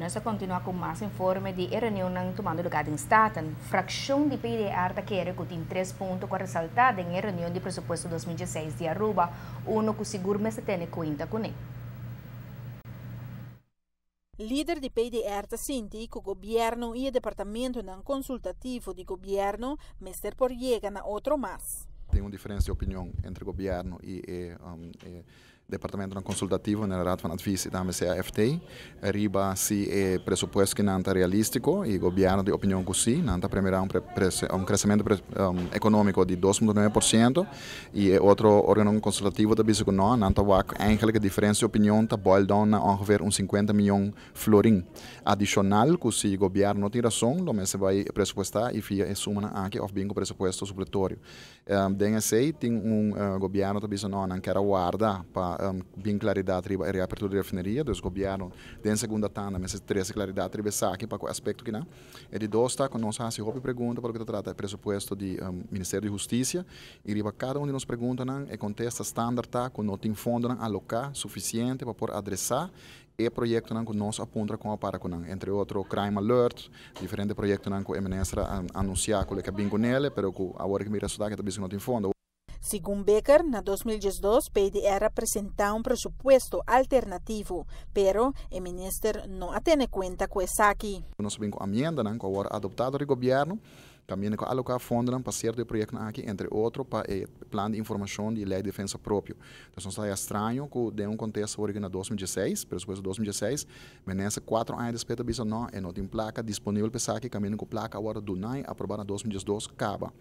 Nos ta continua cu mas informe di e reunion tumando lugar den Staten. Fraccion di PDR ta kere cu tin tres punto cu resalta den e reunion di presupuesto 2016 di Aruba, uno cu sigur mester tene cuenta cu ne. Lider di PDR ta sinti cu gobierno y e departamento consultativo di gobierno mester por yega na otro mas. Tin un diferencia di opinion entre gobierno y e departamento consultativo na Raad van Advies y tambe CAFT riba si e presupuesto cu ta realistico, y gobierno di opinion cu si, nan ta premira un crecemento economico di 2,9% y otro organo consultativo ta bisa cu no, nan ta wak eigenlijk e diferencia di opinion ta boil down na ongeveer un 50 miyon florin adicional cu si gobierno no tin rason, lo mester bay presupuesta y via e suma aki of bin cu presupuesto supletorio. Den esey tin un gobierno ta bisa no, nan kier warda pa bin claridad riba e reapertura di refineria, dus gobierno den segunda tanda mester trece claridad riba esaki pa e aspecto aki nan. E di dos ta cu nos a haci hopi pregunta pa loke ta trata e presupuesto di Ministerio di Husticia y riba cada un di nos preguntanan e contesta standard ta cu no tin fondonan aloca suficiente pa por adresa e proyectonan cu nos a puntra con para cu nan, entre otro Crime Alert, diferente proyectonan cu e minister a anuncia cu lo bin cu ne, pero cu awor cu mira resultado cu ta no tin fondo. Segun Becker, na 2012, PDR a presenta un presupuesto alternativo, pero e minister no a tene cuenta cu esaki. Nos a bin cu enmienda cu awor adopta door di gobierno, tambe cu aloca fondo pa cierto proyecto aki, entre otro pa e plan di informacion di ley di defensa propio. Anto, nos ta straño cu den un contexto na 2016, presupuesto 2016, minister 4 aña despues ta bisa no, e no tin placa disponibel pa esaki, caminda cu placa awor di nan aproba na 2012 caba.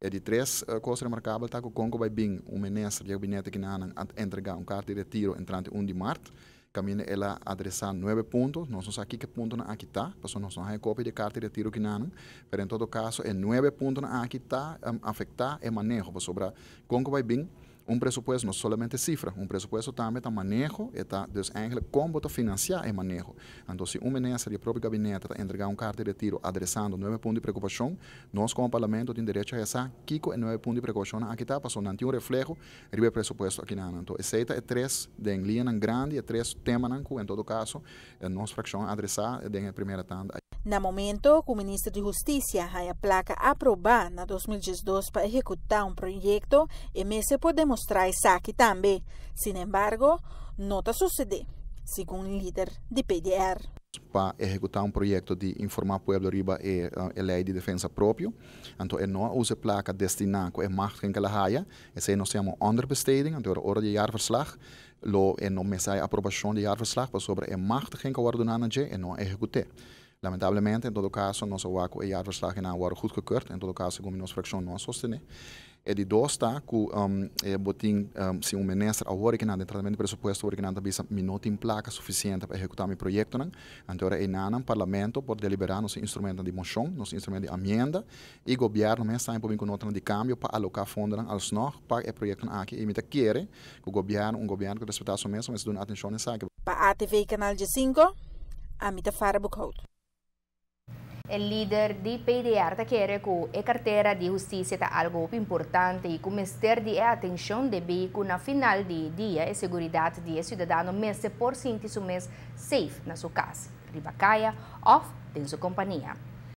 E di tres cos remarcabel ta cu con bay bin un minister di gabinete cu nan a entrega un carta di retiro entrante 1 di maart, caminda el a adresa nuebe punto, nos no sa ki puntonan aki ta, pasobra nos no tin copia di carta di retiro cu nan, pero en todo caso e nuebe puntonan aki ta afecta e maneho, pasobra con bay bin un presupuesto no solamente cifra, un presupuesto tambe ta maneho, ta dus eigenlijk con ta financia e maneho. Anto, si un minister di propio gabinete ta entrega un carta di retiro adresando nuebe punto di preocupacion, nos como parlamento tin derecho di sa kico e nuebe punto di preocupacion aki ta, pasobra nan tin un refleho riba e presupuesto aki nan. Anto, esey ta e tres den liña grandi, e tres temanan cu en todo caso nos fraccion a adresa den prome tanda. Na momento cu e minister di Husticia haya placa aproba na 2012 pa ehecuta un proyecto, e mester por demostra esaki tambe. Sin embargo, no ta sucede, segun e lider di PDR. Pa ehecuta un proyecto di informa pueblo riba e ley di defensa propio. Anto, e no a usa placa destina cu e machtiging cu el a haya. Esey nos yama onderbesteding. Anto, ora di jaarverslag, lo e no mester haya aprobacion di jaarverslag, pasobra e machtiging cu a wordo duna e no a ehecuta. Lamentablemente, en todo caso, nos a wak e jaarverslag a wordo goedgekeurd. En todo caso, como nos fraccion no a sostene. E di dos ta cu e bo tin si un minister awor cu den tratamento di presupuesto awor cu nan bisa mi no tin placa suficiente pa ehecuta mi proyectonan, anto e nan parlamento por delibera nos instrumento di mocion, nos instrumento di enmienda, y gobierno mes tambe por bin cu nota di cambio pa aloca fondonan alsnog pa e proyectonan aki, y mi ta kere cu gobierno, un gobierno cu respeta su mes, mester duna atencion esaki. Pa ATV Canal 5, Amita Farbukhot. E lider di PDR ta kere cu e cartera di husticia ta algo importante y cu mester di atencion debi cu na final di dia e seguridad di ciudadano mester por sinti su mes safe na su cas, riba caya of den su compania.